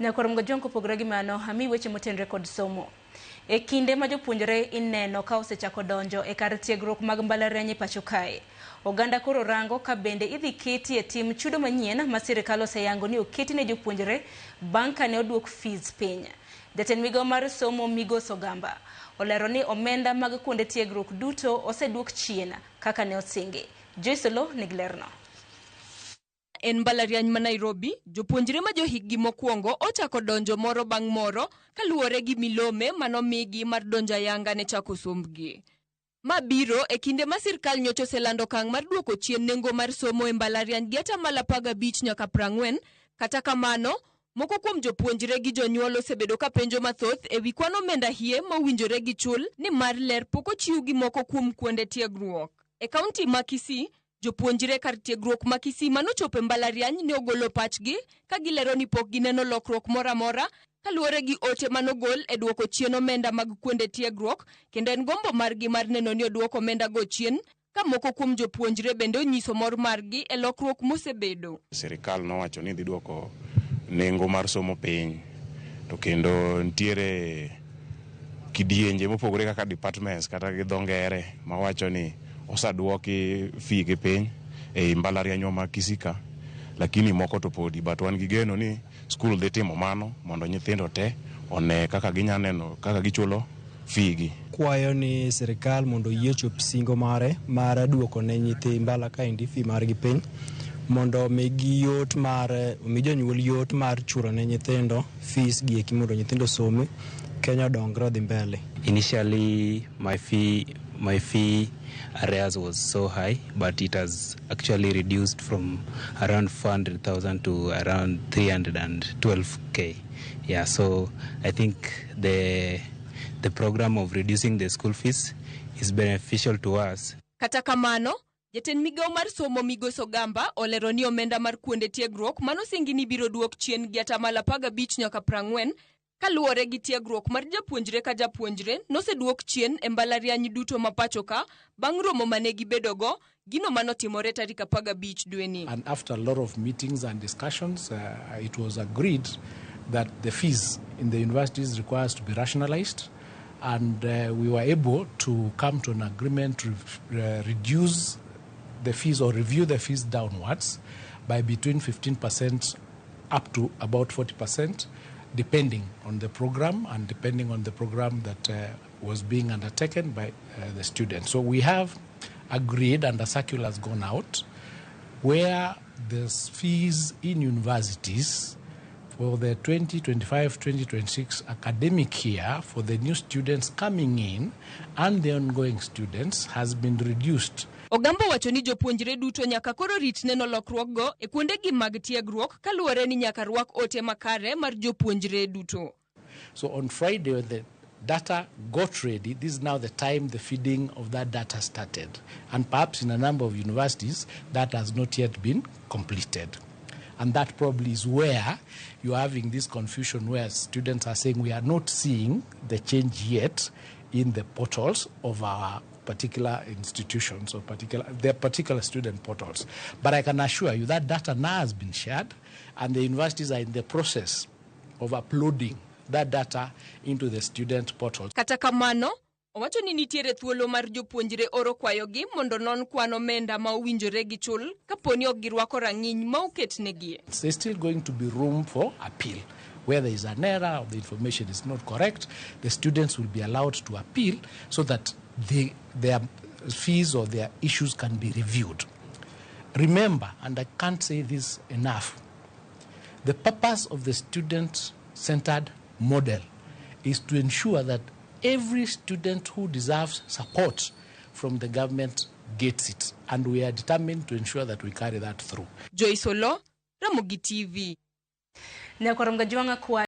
Nyakwar Mgajwang' kopogore gi mano, ami weche motenre kod somo. E kinde ma jopuonjre ineno ka osechako donjo e kar tiegruok mag mbalariany e pacho kae, oganda koro rango ka bende idhi keti e tim chudo manyien ma sirikal oseyango ni oketi ne jopuonjre bang' kane oduok fees piny. Jatend migao mar somo Migos Ogamba olero ni omenda mag kuonde tiegruok duto oseduok chien kaka ne osingi. Joyce Oloo nigi lerno. En mbalariany ma Nairobi, jopuonjre ma johikgi mokwongo ochako donjo moro bang' moro kaluwore gi milome manomigi mar donjo ayanga ne chako sombgi. Ma biro e kinde ma sirkal nyocha oselando okang' mar duoko chien nengo mar somo e mbalariany gi atamalo 15 nyaka 40. Kata kamano, moko kuom jopuonjre gi jonyuol osebedo ka penjo mathoth e wi kwan omenda hie mowinjore gi chul nimar ler pok ochiw gi moko kuom kuonde tiegruok. E kaunti ma Kisii, jopuonjre kar tiegruok ma Kisii manochopo e mbalariany ne ogolo pachgi ka gilero ni pok gineno lokruok moro amora kaluwore gi ote manogol e duoko chien omenda mag kuonde tiegruok kendo en gombo margi mar neno ni oduok omenda go chien ka moko kuom jopuonjre bende onyiso mor margi e lokruok mosebedo. Sirikal nowacho ni dhi duoko nengo mar somo piny to kendo nitiere kidienje mopogore kaka departments kata gi dho ngere mawacho ni osaduoki fee gi piny ei mbalarianywa ma Kisii ka, lakini moko to podi, but wan gi geno ni skul dhi timo mano mondo nyithindo te one kaka ginya neno kaka gichulo fee gi. Kwayo ni sirikal mondo oyie chop singo mare mar duoko ne nyithi mbala kaendi fee margi piny mondo omigi yot mar omi jonyuol yot mar chulo ne nyithindo fees gi eki mondo nyithindo osomi Kenya odongre odhi mbele. Initially, my fee arrears was so high, but it has actually reduced from around 400,000 to around 312K. Yeah, so I think the program of reducing the school fees is beneficial to us. Kata kamano, jatend migao mar somo Migos Ogamba olero ni omenda mar kuonde tiegruok manosingi ni biro duok chien gi atamalo 15 nyaka 40 kaluwore gi tiegruok mar japuonjre ka japuonjre noseduok chien e mbalariany duto ma pacho ka bang' romo mane gibedogo gino manotimore tarik 15 dweni. And after a lot of meetings and discussions, it was agreed that the fees in the universities requires to be rationalized. And we were able to come to an agreement to reduce the fees or review the fees downwards by between 15% up to about 40%, depending on the program and depending on the program that was being undertaken by the students. So we have agreed, and the circular has gone out, where the fees in universities for the 2025-2026 academic year for the new students coming in and the ongoing students has been reduced. Ogamba wacho ni jopuonjre duto nyaka koro rit neno lokruokgo e kuondegi mag tiegruok kaluwore ni nyaka rwak ote makare mar jopuonjre duto. So on Friday, when the data got ready, this is now the time the feeding of that data started. And perhaps in a number of universities, that has not yet been completed. And that probably is where you're having this confusion where students are saying we are not seeing the change yet in the portals of our particular institutions or particular their particular student portals. But I can assure you that data now has been shared and the universities are in the process of uploading that data into the student portal. Kata kamano, owacho ni nitiere thuolo mar jopuonjre oro kwayogi mondo non kwan omenda ma owinjore gichul kaponi ok girwako rang'iny ma oketnegi. There's still going to be room for appeal. Where there is an error or the information is not correct, the students will be allowed to appeal so that their fees or their issues can be reviewed. Remember, and I can't say this enough, the purpose of the student centered model is to ensure that every student who deserves support from the government gets it. And we are determined to ensure that we carry that through. Joyce Olo, Ramogi TV. Nyakwar Mgajwang'a kwa